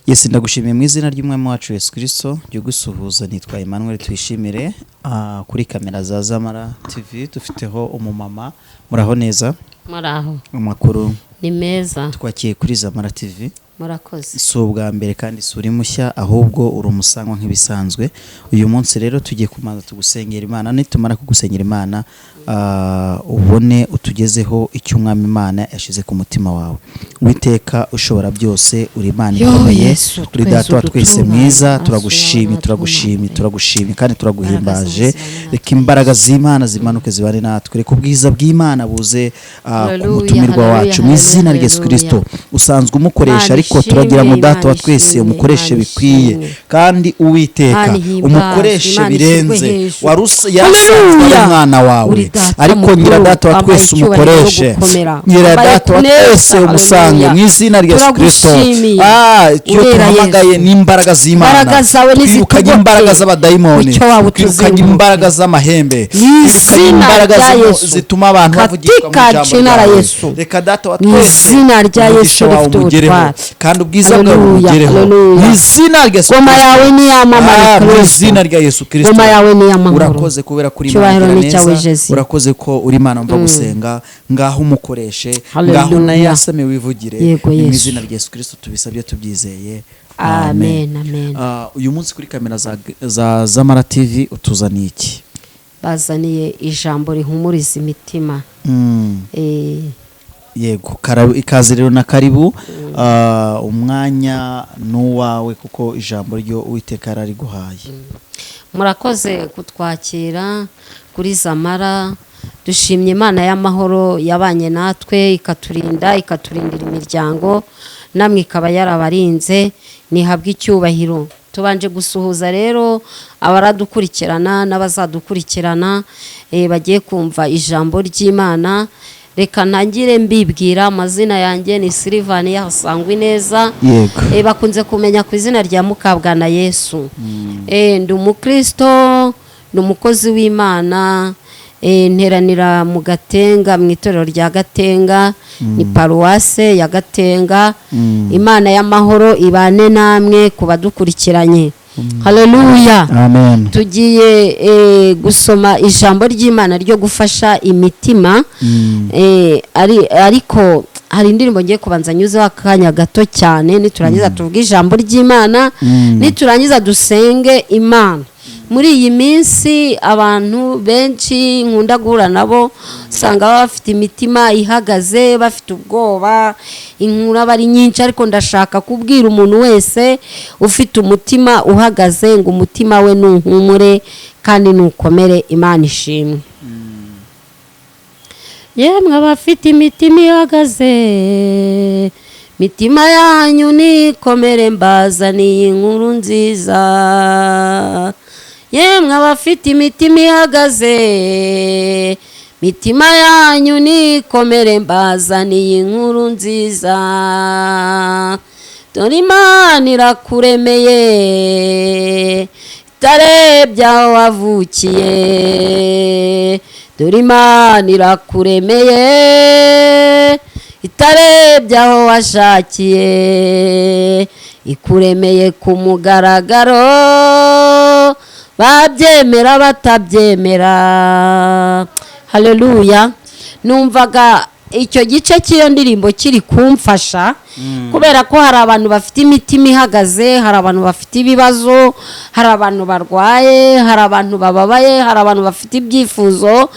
Yesu, ndagushimiye mu izina ry'Umwami wacu Yesu Kristo. Jya gusuhuza, nitwa Emmanuel Tuyishimire. Kuri kamera za Zamara TV dufiteho umumama. Muraho neza? Muraho. Amakuru? Ni meza. Twakiye kuri Zamara TV. Murakoze. Si ubwa mbere kandi si uri mushya, ahubwo uri umusangwa nk'ibisanzwe. Uyu munsi rero tugiye kubanza tugusengera Imana. Nitumara kugusengera Imana, ubone utugezeho icyo Umwami Imana yashyize ku mutima wawe. Witeka ushobora byose, uri Imana Yo, ikomeye, Yesu, uri twese Data wa twese udutunganye, mwiza. amaso Turagushimye, yawe turagushimye, natunganye. turagushimye kandi turaguhimbaje. Imbaraga z'ubuzima. Reka imbaraga z'Imana zimanuke zibane natwe, reka ubwiza bw'Imana buze ku Haleluya, mutumirwa haleluya, wacu mu izina rya Yesu haleluya. Kristo. Usanzwe umukoresha, Imana ariko turagira ngo ishimwe, Data wa Imana twese ishimwe, umukoreshe Imana bikwiye ishimwe. kandi Uwiteka Imana ihimbazwe, umukoreshe Imana ishyirwe birenze. hejuru. Yarasanzwe ari Haleluya. umwana wawe, Uri Data ariko mukuru, ngira Data wa wambaye twese icyubahiro no umukoreshe, gukomera. ngira Wambaye Data wa kuneza, twese umusange haleluya. mu izina rya Yesu Kristo. Turagushimiye. Icyo Urera tuhamagaye Yesu. ni imbaraga z'Imana. Imbaraga zawe Twirukanye nizitugote. imbaraga z'abadayimoni, Mucyo wawe twirukanye utuzenguruke. imbaraga z'amahembe, Mu twirukanye izina imbaraga rya Yesu. zituma abantu bavugishwa mu Katika ijambo jina la ryawe. Yesu. Reka Data wa Mu twese izina rya Yesu umugisha wawe rifite umugereho ubutware. kandi ubwiza bwawe Haleluya, bumugereho haleluya. mu izina rya Yesu Ngoma Kristo. yawe niyamamare, Mu Kristo. izina rya Yesu Kristo. Ngoma yawe niyamamare. Urakoze kubera kuri Imana Icyubahiro igira ni icyawe, neza. Yesu. Urakoze ko uri Imana mva gusenga. Ngaho umukoreshe, Haleluya. ngaho nayo yasame wivugire. Yego, Ni mu Yesu. izina rya Yesu Kristo tubisabye tubyizeye. Amen, amen. Uyu munsi kuri kamera za Zamara TV utuzaniye iki? Bazaniye ijambo rihumuriza imitima. Yego, ikaze rero na karibu. Umwanya ni uwawe kuko ijambo ryo Uwiteka yarariguhaye. Murakoze kutwakira kuri Zamara. Dushimye Imana y'amahoro yabanye natwe, ikaturinda, ikaturindira imiryango, namwe ikaba yarabarinze, ntihabwe icyubahiro. Tubanje gusuhuza rero abaradukurikirana n'abazadukurikirana, bagiye kumva ijambo ry'Imana. Reka ntangire mbibwira amazina yanjye: ni Silivani Yahasangwa neza. Bakunze kumenya ku izina rya Mukabwana Yesu. Ndi umukristo, ni umukozi w'Imana. Nteranira mu Gatenga, mu itorero rya Gatenga, ni paruwase ya Gatenga. Imana y'amahoro ibane namwe ku badukurikiranye. Haleluya. Amen. Tugiye gusoma ijambo ry'Imana ryo gufasha imitima. Ariko hari indirimbo ngiye kubanza nyuzeho akanya gato cyane, niturangiza tuvuge ijambo ry'Imana, niturangiza dusenge Imana. Muri iyi minsi abantu benshi nkunda guhura nabo usanga baba bafite imitima ihagaze, bafite ubwoba, inkuru aba ari nyinshi. Ariko ndashaka kubwira umuntu wese ufite umutima uhagaze ngo umutima we nuhumure kandi nukomere. Imana ishimwe. Yemwe abafite imitima ihagaze, mitima yanyu nikomere, mbazaniye inkuru nziza. Yemwe abafite imitima ihagaze, mitima yanyu nikomere, mbazaniye inkuru nziza. Dore Imana irakuremeye itarebye aho wavukiye. Dore Imana irakuremeye itarebye aho washakiye. Ikuremeye ku mugaragaro, babyemera batabyemera. Haleluya. Numvaga icyo gice cy'iyo ndirimbo kiri kumfasha kubera ko hari abantu bafite imitima ihagaze, hari abantu bafite ibibazo, hari abantu barwaye, hari abantu bababaye, hari abantu bafite ibyifuzo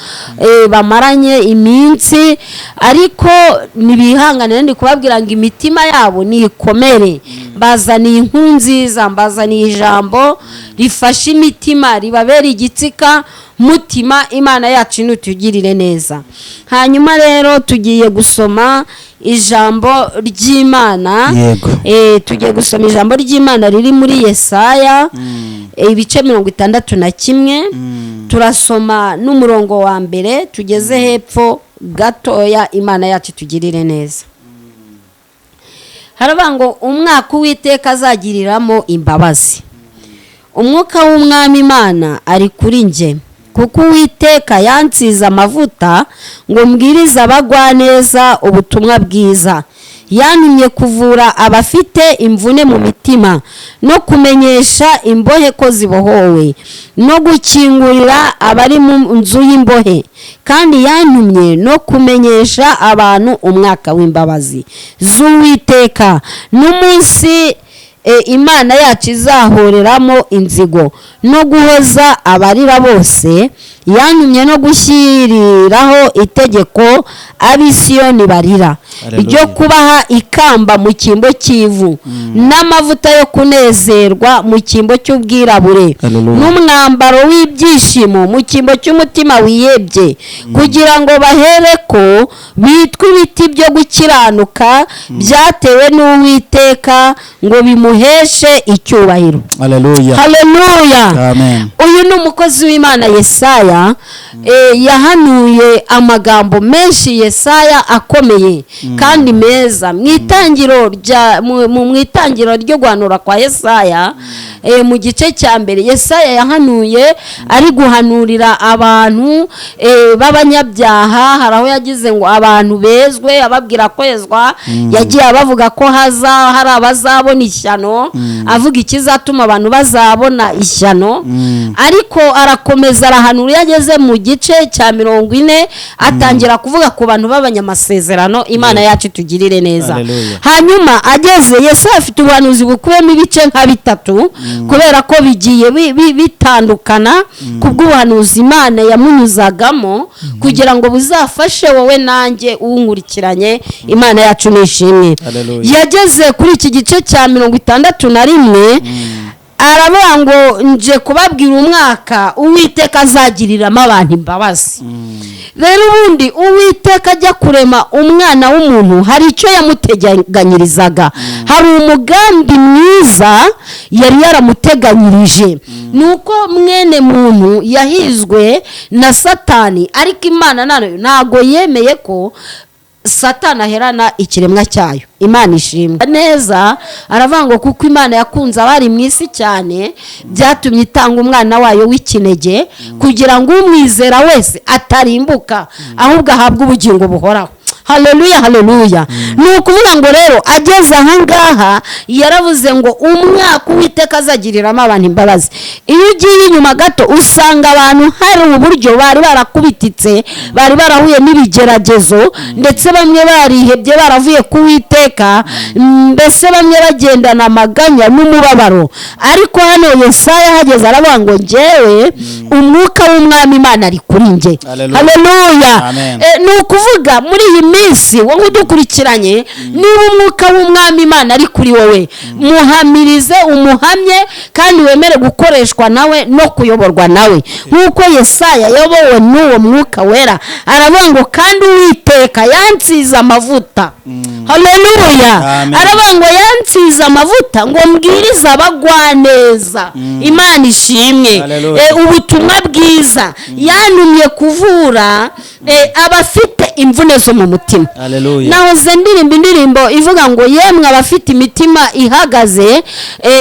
bamaranye iminsi. Ariko ntibihangane, ndi kubabwira ngo imitima yabo nikomere, mbazaniye inkuru nziza, mbazaniye ijambo rifasha imitima, ribabera igitsika mutima. Imana yacu nutugirire neza. Hanyuma rero tugiye gusoma ijambo ry'Imana. Tugiye gusoma ijambo ry'Imana riri muri Yesaya, ibice 61. Turasoma n'umurongo wa mbere tugeze hepfo gatoya. Imana yacu itugirire neza. Haravuga ngo: "Umwaka Uwiteka azagiriramo imbabazi. Umwuka w'Umwami Imana ari kuri njye, kuko Uwiteka yansize amavuta ngo mbwirize abagwaneza ubutumwa bwiza. Yantumye kuvura abafite imvune mu mitima, no kumenyesha imbohe ko zibohowe, no gukingurira abari mu nzu y'imbohe. Kandi yantumye no kumenyesha abantu umwaka w'imbabazi z'Uwiteka, n'umunsi Imana yacu izahoreramo inzigo, no guhoza abarira bose. Yantumye no gushyiriraho itegeko ab'Isiyoni barira, Hallelujah. ryo kubaha ikamba mu cyimbo cy'ivu, n'amavuta yo kunezerwa mu cyimbo cy'ubwirabure, Hallelujah. n'umwambaro w'ibyishimo mu cyimbo cy'umutima wihebye, kugira ngo bahere ko bitwa ibiti byo gukiranuka byatewe n'Uwiteka, ngo bimuheshe icyubahiro. Haleluya. Haleluya. Amen. Uyu ni umukozi w'Imana Yesaya, yahanuye amagambo menshi Yesaya akomeye kandi meza. Mu itangiriro ryo guhanura kwa Yesaya, mu gice cya mbere, Yesaya yahanuye ari guhanurira abantu b'abanyabyaha. Hari aho yagize ngo abantu bezwe, ababwira kwezwa. Yagiye abavuga ko haza hari abazabona ishyano, avuga ikizatuma abantu bazabona ishyano. Ariko arakomeza arahanura. Iyo ageze mu gice cya 40, atangira kuvuga ku bantu b'abanyamasezerano. Imana yacu itugirire neza. Hallelujah. Hanyuma ageze, Yesu afite ubuhanuzi bukubiyemo ibice nka bitatu, kubera ko bigiye bitandukana kubw'ubuhanuzi Imana yamunyuzagamo kugira ngo buzafashe wowe nanjye uwunkurikiranye. Imana yacu nishimwe. Hallelujah. Yageze kuri iki gice cya 61, aravuga ngo nje kubabwira umwaka Uwiteka azagiriramo abantu imbabazi. Rero ubundi Uwiteka ajya kurema umwana w'umuntu, hari icyo yamuteganyirizaga, hari umugambi mwiza yari yaramuteganyirije. Ni uko mwene muntu yahizwe na Satani, ariko Imana nayo ntabwo yemeye ko Satani aherana ikiremwa cyayo. Imana ishimwe neza. Aravuga ngo kuko Imana yakunze abari mu isi cyane, byatumye itanga umwana wayo w'ikinege, kugira ngo umwizera wese atarimbuka, ahubwo ahabwe ubugingo buhoraho. Haleluya, haleluya. Ni ukuvuga ngo rero ageze ahangaha yaravuze ngo umwaka Uwiteka azagiriramo abantu imbabazi. Iyo ugiye inyuma gato, usanga abantu hari uburyo bari barakubititse, bari barahuye n'ibigeragezo, ndetse bamwe barihebye, baravuye ku Witeka, mbese bamwe bagendana amaganya n'umubabaro. Ariko hano Yesaya ahageze aravuga ngo njyewe umwuka w'Umwami Imana ari kuri njye. Haleluya. Haleluya. Amen. Ni ukuvuga muri iyi minsi, wowe udukurikiranye, niba umwuka w'Umwami Imana ari kuri wowe, muhamirize, umuhamye, kandi wemere gukoreshwa nawe no kuyoborwa nawe nk'uko Yesaya yayobowe n'uwo Mwuka Wera. Aravuga ngo kandi Uwiteka yansize amavuta. Haleluya. Amen. Aravuga ngo yansize amavuta ngo mbwirize abagwaneza. Imana ishimwe. Haleluya. Ubutumwa bwiza. Yantumye kuvura abafite imvune zo mu mutima. Haleluya. Nahoze ndirimba indirimbo ivuga ngo yemwe abafite imitima ihagaze,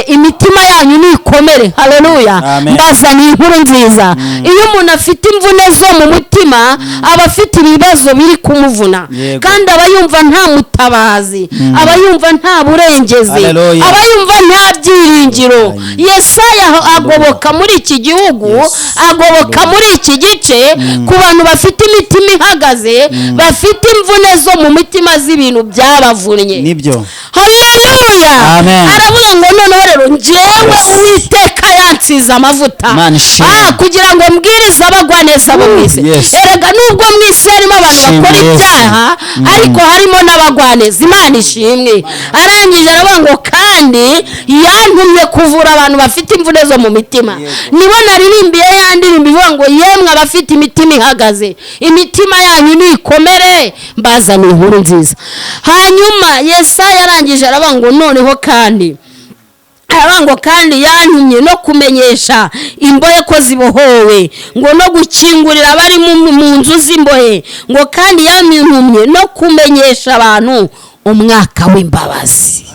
imitima yanyu nikomere. Haleluya. Amen. Mbazaniye inkuru nziza. Iyo umuntu afite imvune zo mu mutima, aba afite ibibazo biri kumuvuna, Yego. kandi aba yumva nta mutabazi, aba yumva nta burengezi, Haleluya. aba yumva nta byiringiro. Yesaya agoboka muri iki gihugu, agoboka muri iki gice ku bantu bafite imitima ihagaze, bafite imvune zo mu mitima z'ibintu byabavunnye. Nibyo. Haleluya. Amen. Aravuga ngo noneho rero njyewe Uwiteka yansize amavuta, Imana ishimwe. Kugira ngo mbwirize abagwaneza bo mu isi. Erega nubwo mu isi harimo abantu Shimwe bakora Yesu. ibyaha, ariko harimo n'abagwaneza. Imana ishimwe. Arangije aravuga ngo kandi yantumye kuvura abantu bafite imvune zo mu mitima. Nibo naririmbiye ya ndirimbo ivuga ngo yemwe abafite imitima ihagaze, imitima yanyu nikomere, mbazaniye inkuru nziza. Hanyuma Yesaya arangije aravuga ngo noneho kandi, aravuga ngo kandi yantumye no kumenyesha imbohe ko zibohowe, ngo no gukingurira abari mu nzu z'imbohe, ngo kandi yantumye no kumenyesha abantu umwaka w'imbabazi.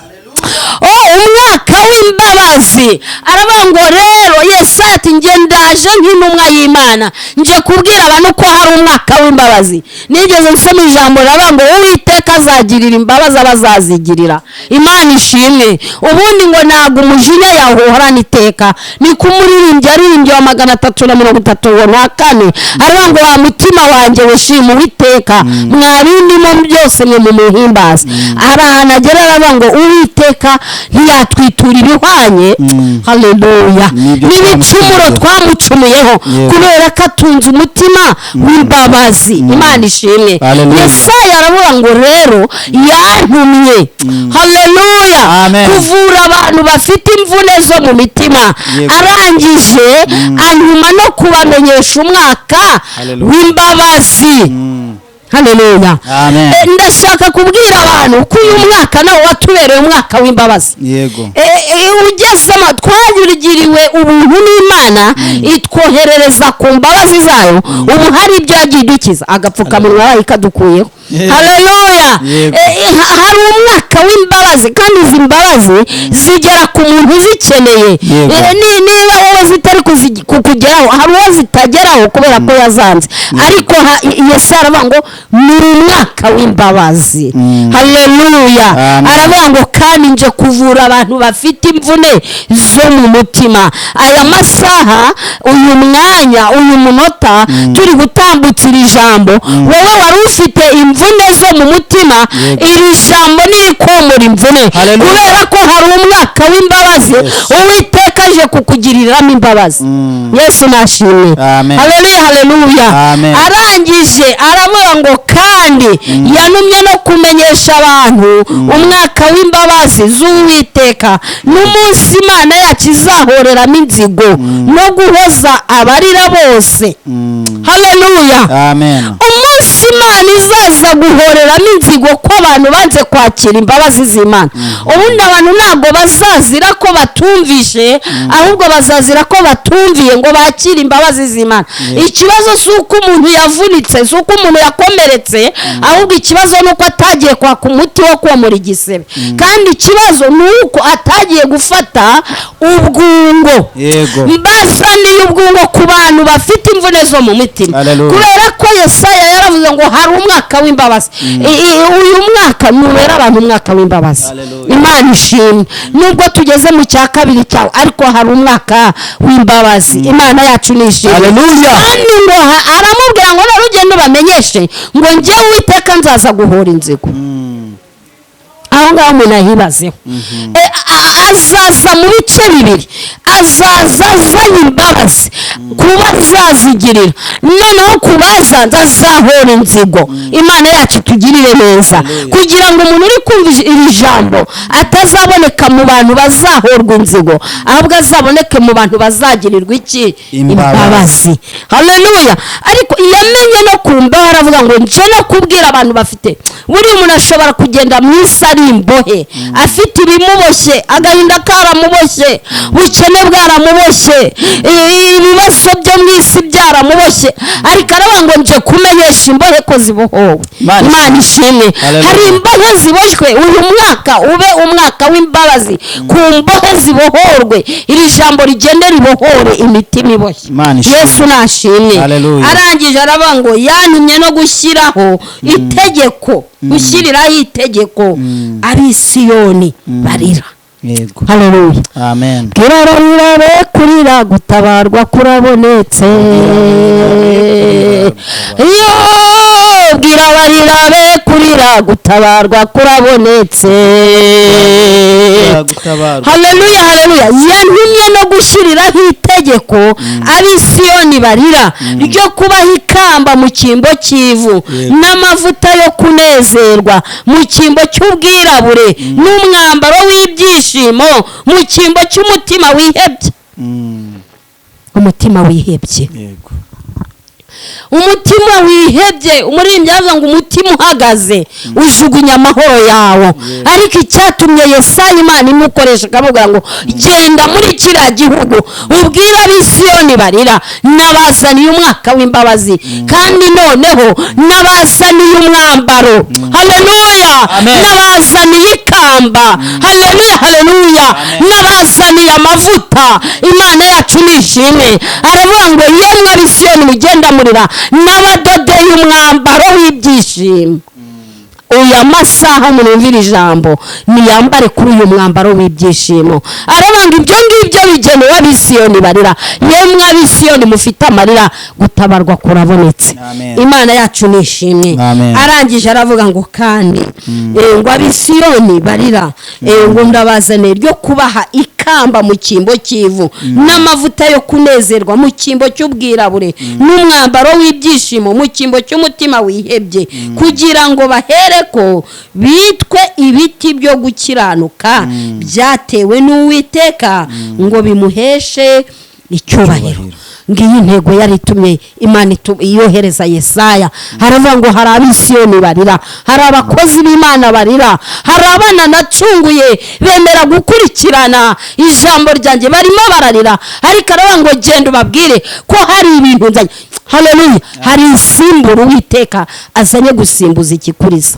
Oh, umwaka. w'imbabazi. Aravuga ngo rero Yesaya ati njye ndaje nk'intumwa y'Imana, nje kubwira abantu ko hari umwaka w'imbabazi. Nigeze nsoma ijambo riravuga ngo Uwiteka azagirira imbabazi abazazigirira. Imana ishimwe. Ubundi ngo ntabwo umujinya yawuhorana iteka. Ni ko umuririmbyi aririmbye wa 334, aravuga ngo wa mutima wanjye wishima Uwiteka, mwabindimo byose mwe mumuhimbaze. Hari ahantu agera aravuga ngo Uwiteka ntiyatwitura ibihwanye, haleluya, n'ibicumuro twamucumuyeho, kubera ko atunze umutima w'imbabazi. Imana ishimwe. Yesaya aravuga ngo rero yantumye, haleluya, kuvura abantu bafite imvune zo mu mitima. Arangije antuma no kubamenyesha umwaka w'imbabazi. Haleluya. Ndashaka kubwira abantu ko uyu mwaka nawo watubereye umwaka w'imbabazi. Yego. Ugezemo twagiriwe ubuntu n'Imana, itwoherereza ku mbabazi zayo. Ubu hari ibyo yagiye idukiza, agapfukamunwa bayikadukuyeho. Haleluya. Hari umwaka w'imbabazi, kandi izi mbabazi zigera ku muntu uzikeneye. Niba wowe zitari kukugeraho, hari uwo zitageraho kubera ko yazanze. Ariko Yesu aravuga ngo ni umwaka w'imbabazi. Haleluya. Aravuga ngo kandi nje kuvura abantu bafite imvune zo mu mutima. Aya masaha, uyu mwanya, uyu munota turi gutambukira ijambo, wowe wari ufite imvune zo mu mutima, iri jambo nirikomora imvune, kubera ko hari umwaka w'imbabazi. Uwiteka aje kukugiriramo imbabazi. Yesu nashimwe. Haleluya, haleluya. Arangije aravuga ngo kandi yanumye no kumenyesha abantu umwaka w'imbabazi z'Uwiteka, n'umunsi Imana yacu izahoreramo inzigo no guhoza abarira bose. Haleluya. Amen. Umunsi Imana izaza guhoreramo inzigo ko abantu banze kwakira imbabazi z'Imana. Ubundi abantu ntabwo bazazira ko batumvishe, ahubwo bazazira ko batumviye ngo bakire imbabazi z'Imana. Ikibazo si uko umuntu yavunitse, si uko umuntu yakomeretse, ahubwo ikibazo ni uko atagiye kwaka umuti wo komora igisebe. Kandi ikibazo ni uko atagiye gufata ubwungo. Mbazaniye ubwungo ku bantu bafite imvune zo mu mitima. Kubera ko Yesaya yaravuze ngo hari umwaka w'imbabazi. Uyu mwaka nubera abantu umwaka w'imbabazi. Imana ishimwe. Nubwo tugeze mu cya kabiri cyawo, ariko hari umwaka w'imbabazi. Imana yacu ni ishimwe. Kandi ngo aramubwira ngo none ugende bamenyeshe ngo njye Uwiteka nzaza guhora inzigo. Aho ngaho umuntu ahibazeho. Azaza mu bice bibiri, azaza azanye imbabazi kuba azazigirira, noneho kubazanza azahora inzigo. Imana yacu tugirire neza, kugira ngo umuntu uri kumva iri jambo atazaboneka mu bantu bazahorwa inzigo, ahubwo azaboneke mu bantu bazagirirwa iki? Imbabazi. Haleluya. Ariko yamenye no kumbaho, aravuga ngo nje no kubwira abantu bafite, buri umuntu ashobora kugenda mu isi ari imbohe, afite ibimuboshye, agahinda karamuboshye, bukene bwaramuboshye, ibibazo byo mu isi byaramuboshye, ariko aravuga ngo nje kumenyesha imbohe ko zibohowe. Imana ishimwe. Hari imbohe ziboshywe. Uyu mwaka ube umwaka w'imbabazi ku mbohe zibohorwe. Iri jambo rigende ribohore imitima iboshye. Yesu nashimwe. Arangije aravuga ngo yantumye no gushyiraho itegeko, gushyiriraho itegeko ab'Isiyoni barira. Yego. Haleluya. Amen. Bwira be kurira, gutabarwa kurabonetse. Yo, bwira barira be kurira, gutabarwa kurabonetse. Haleluya, haleluya. Yantumye no gushyiriraho itegeko ab'Isiyoni barira, ryo kubaha ikamba mu cyimbo cy'ivu, n'amavuta yo kunezerwa mu cyimbo cy'ubwirabure, n'umwambaro w'ibyishimo mu cyimbo cy'umutima wihebye. Umutima wihebye. Yego. Umutima wihebye, umuririmbyi aravuga ngo umutima uhagaze ujugunya amahoro yawo. Ariko icyatumye Yesaya Imana imukoresha akavuga ngo genda muri kiriya gihugu ubwire ab'Isiyoni barira, nabazaniye umwaka w'imbabazi, kandi noneho nabazaniye umwambaro. Haleluya. Amen. Nabazaniye ikamba. Haleluya, haleluya. Haleluya! N'abazaniye amavuta. Imana yacu nishimwe. Aravuga ngo: "Yemwe ab'Isiyoni mugenda murira, n'abadodeye umwambaro w'ibyishimo." Uyu masaha mwumvira ijambo, niyambare kuri uyu mwambaro w'ibyishimo. Aravuga ngo ibyo ngibyo bigenewe ab'Isiyoni barira. Yemwe ab'Isiyoni mufite amarira, gutabarwa kurabonetse. Amen. Imana yacu nishimwe. Amen. Arangije aravuga ngo kandi ngo ab'Isiyoni barira, ngo ndabazaniye ryo kubaha ikamba mu cyimbo cy'ivu, n'amavuta yo kunezerwa mu cyimbo cy'ubwirabure, n'umwambaro w'ibyishimo mu cyimbo cy'umutima wihebye, kugira ngo bahere ko bitwe ibiti byo gukiranuka byatewe n'Uwiteka, ngo bimuheshe icyubahiro. Ngiyi intego yari itumye Imana yohereza Yesaya. Haravuga ngo hari ab'Isiyoni barira, hari abakozi b'Imana barira, hari abana nacunguye bemera gukurikirana ijambo ryanjye, barimo bararira. Ariko aravuga ngo: "Genda ubabwire ko hari ibintu nzanye." Haleluya! Hari insimbura Uwiteka azanye gusimbuza ikikuriza.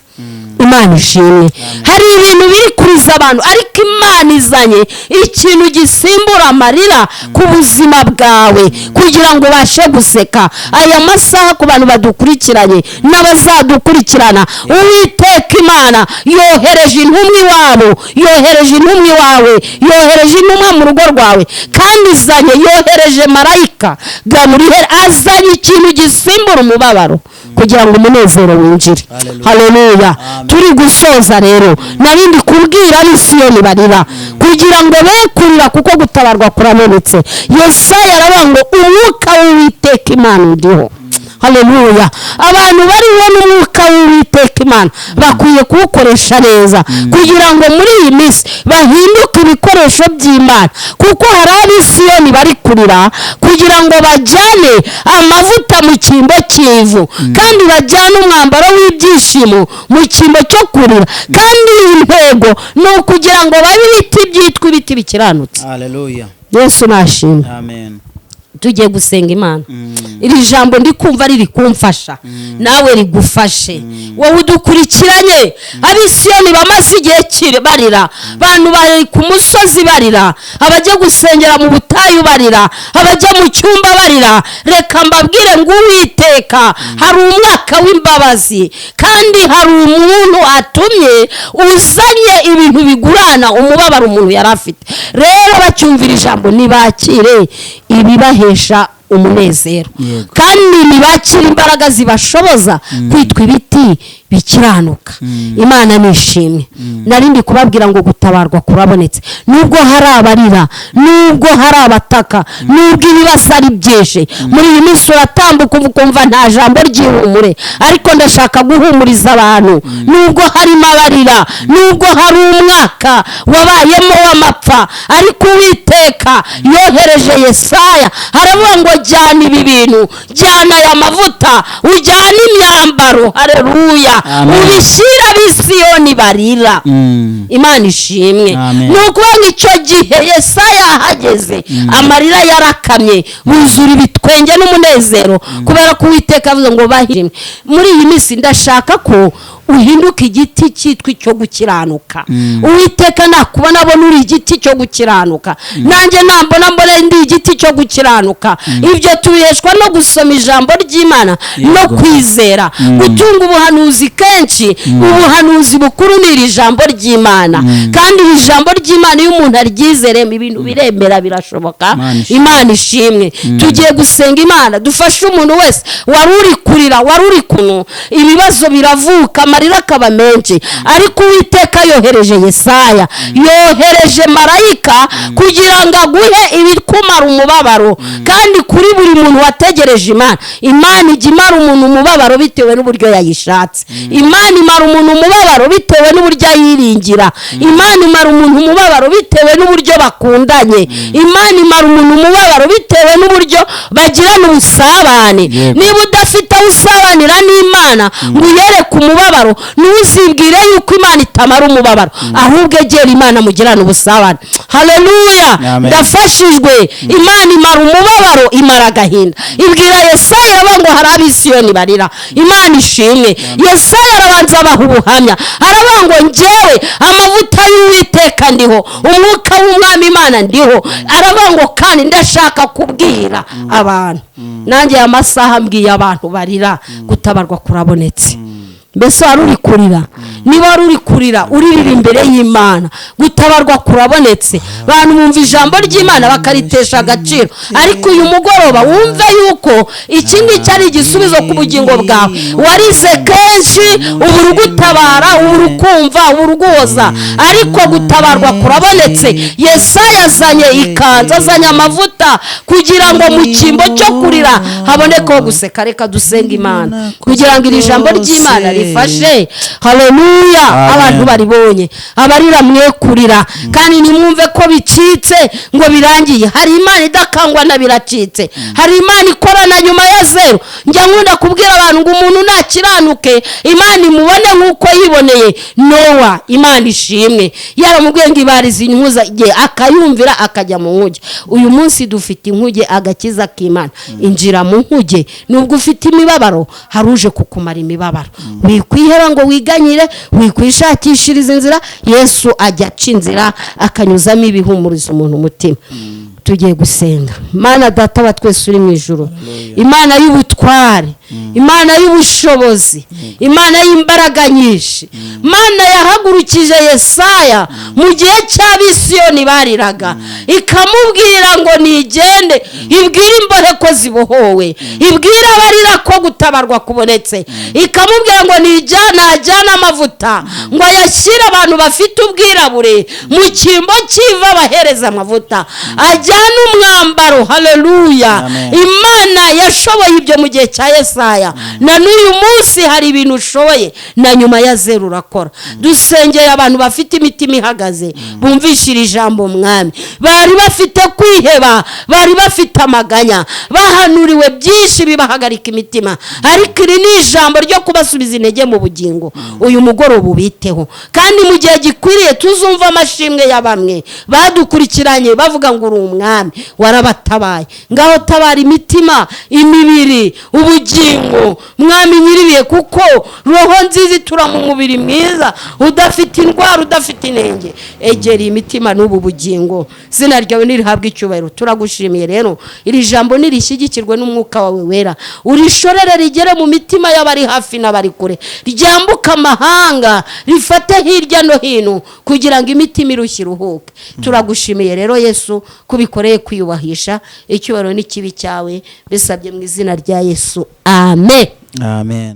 Imana ishimwe. Hari ibintu biri kuriza abantu, ariko Imana izanye ikintu gisimbura amarira ku buzima bwawe kugira ngo ubashe guseka. Aya masaha, ku bantu badukurikiranye n'abazadukurikirana, Uwiteka Imana yohereje intumwa iwabo, yohereje intumwa iwawe, yohereje intumwa mu rugo rwawe, kandi izanye, yohereje marayika Gaburiyeli, azanye ikintu gisimbura umubabaro kugira ngo umunezero winjire. Hallelujah. Haleluya! Amen. Turi gusoza rero. Narindi kubwira ab'Isiyoni barira kugira ngo be kurira, kuko gutabarwa kurabonetse. Yesaya aravuga ngo: "Umwuka w'Uwiteka Imana undiho." Haleluya! Abantu bariho n'umwuka w'Uwiteka Imana bakwiye kuwukoresha neza kugira ngo muri iyi minsi bahinduke ibikoresho by'Imana, kuko hari ab'Isiyoni bari kurira kugira ngo bajyane amavuta mu cyimbo cy'ivu, kandi bajyane umwambaro w'ibyishimo mu cyimbo cyo kurira. Kandi iyi ntego ni ukugira ngo babe ibiti byitwa ibiti bikiranutse. Haleluya. Yesu nashimwe. Amen. Tugiye gusenga Imana. Iri jambo ndi kumva riri kumfasha, nawe rigufashe wowe udukurikiranye. Ab'Isiyoni bamaze igihe barira, abantu bari ku musozi barira, abajya gusengera mu butayu barira, abajya mu cyumba barira, reka mbabwire ngo Uwiteka hari umwaka w'imbabazi, kandi hari umuntu atumye uzanye ibintu bigurana umubabaro umuntu yari afite. Rero bacyumvira ijambo, ntibakire ibibahesha umunezero, kandi ntibakire imbaraga zibashoboza kwitwa ibiti bikiranuka. Imana nishimwe. Narindi kubabwira ngo gutabarwa kurabonetse. Nubwo hari abarira, nubwo hari abataka, nubwo ibibazo ari byinshi muri iyi minsi, uratambuka ukumva nta jambo ry'ihumure, ariko ndashaka guhumuriza abantu. Nubwo harimo abarira, nubwo hari umwaka wabayemo w'amapfa, ariko Uwiteka yohereje Yesaya, aravuga ngo: "Jyana ibi bintu, jyana aya mavuta, ujyane imyambaro." Hareruya! Amen. Ubishyira ab'Isiyoni barira. Imana ishimwe. Amen. Ni ukuvuga ngo icyo gihe Yesaya ahageze, amarira yarakamye, buzura ibitwenge n'umunezero, kubera ko Uwiteka avuze ngo bahirime. Muri iyi minsi ndashaka ko uhinduka igiti cyitwa icyo gukiranuka. Uwiteka nakubona abona uri igiti cyo gukiranuka, nanjye nambona mbona ndi igiti cyo gukiranuka. Ibyo tubiheshwa no gusoma ijambo ry'Imana no kwizera, gutunga ubuhanuzi kenshi. Ubuhanuzi bukuru ni iri jambo ry'Imana, kandi iri jambo ry'Imana iyo umuntu aryizeremo, ibintu biremera, birashoboka. Imana ishimwe. Imana ishimwe. Tugiye gusenga Imana dufashe umuntu wese wari uri kurira, wari uri kunu ibibazo biravuka, amarira akaba menshi, ariko Uwiteka yohereje Yesaya, yohereje marayika kugira ngo aguhe ibikumara umubabaro. Kandi kuri buri muntu wategereje Imana, Imana ijya imara umuntu umubabaro bitewe n'uburyo yayishatse. Imana imara umuntu umubabaro bitewe n'uburyo ayiringira. Imana imara umuntu umubabaro bitewe n'uburyo bakundanye. Imana imara umuntu umubabaro bitewe n'uburyo bagirana ubusabane. Niba udafite aho usabanira n'Imana ngo uyereke umubabaro. imibabaro, ntuzibwire yuko Imana itamara umubabaro, ahubwo egera Imana mugirane ubusabane. Haleluya! Amen. Ndafashijwe. Imana imara umubabaro, imara agahinda. Ibwira Yesaya, iravuga ngo hari ab'Isiyoni barira. Imana ishimwe. Yesaya arabanza abaha ubuhamya, aravuga ngo njyewe amavuta y'Uwiteka ndiho, umwuka w'Umwami Imana ndiho. Aravuga ngo kandi ndashaka kubwira abantu, nanjye aya masaha mbwiye abantu barira, gutabarwa kurabonetse. Mbese wari uri kurira? Niba wari uri kurira, uririra imbere y'Imana, gutabarwa kurabonetse. Abantu bumva ijambo ry'Imana bakaritesha agaciro, ariko uyu mugoroba wumve yuko iki ngiki ari igisubizo ku bugingo bwawe. Warize kenshi, ubu ugutabara, ubu ukumva, ubu uguhoza, ariko gutabarwa kurabonetse. Yesaya azanye ikanzu, azanye amavuta kugira ngo mu cyimbo cyo kurira habonekeho guseka. Reka dusenga Imana kugira ngo iri jambo ry'Imana rifashe. Haleluya! Amen. Abantu baribonye, abarira mwe kurira, kandi ntimwumve ko bicitse ngo birangiye. Hari Imana idakangwa na biracitse, hari Imana ikorana nyuma ya zeru. Njya nkunda kubwira abantu ngo umuntu nakiranuke, Imana imubone nk'uko yiboneye Nowa. Imana ishimwe, yaramubwiye ngo ibarize inkuza igihe, akayumvira, akajya mu nkuge. Uyu munsi dufite inkuge, agakiza k'Imana. Injira mu nkuge, nubwo ufite imibabaro, hari uje kukumara imibabaro. Wikwiheba ngo wiganyire, wikwishakishiriza inzira. Yesu ajya aca inzira, akanyuzamo ibihumuriza umuntu umutima. Tugiye gusenga. Mana Data wa twese uri mu ijuru, Imana y'ubutware, Imana y'ubushobozi, Imana y'imbaraga nyinshi, Imana yahagurukije Yesaya mu gihe cy'Abisiyoni bariraga, ikamubwira ngo nigende ibwire imbohe ko zibohowe, ibwire abarira ko gutabarwa kubonetse, ikamubwira ngo nijyane, ajyane amavuta ngo ayashyire abantu bafite ubwirabure, mu cyimbo cy'iva abahereza amavuta, ajyane umwambaro. Haleluya! Amen. Imana yashoboye ibyo mu gihe cya Yesaya, na n'uyu munsi hari ibintu ushoboye, na nyuma ya zeru urakora. Dusengeye abantu bafite imitima ihagaze, bumvishira ijambo, Mwami. Bari bafite kwiheba, bari bafite amaganya, bahanuriwe byinshi bibahagarika imitima, ariko iri ni ijambo ryo kubasubiza intege mu bugingo. Uyu mugoroba ubiteho, kandi mu gihe gikwiriye tuzumva amashimwe ya bamwe badukurikiranye bavuga ngo uri umwami, warabatabaye. Ngaho tabara imitima, imibiri, ubugingo, Mwami nyiribihe, kuko roho nziza itura mu mubiri mwiza udafite indwara, udafite inenge. Egera iyi mitima n'ubu bugingo, izina ryawe nirihabwe icyubahiro. Turagushimiye rero, iri jambo nirishyigikirwe n'umwuka wawe wera, urishorere rigere mu mitima y'abari hafi n'abari kure, ryambuke amahanga, rifate hirya no hino kugira ngo imitima irushye iruhuke. Turagushimiye rero Yesu kubikoreye kwiyubahisha, icyubahiro n'ikibi cyawe. Bisabye mu izina rya Yesu, amen. Amen.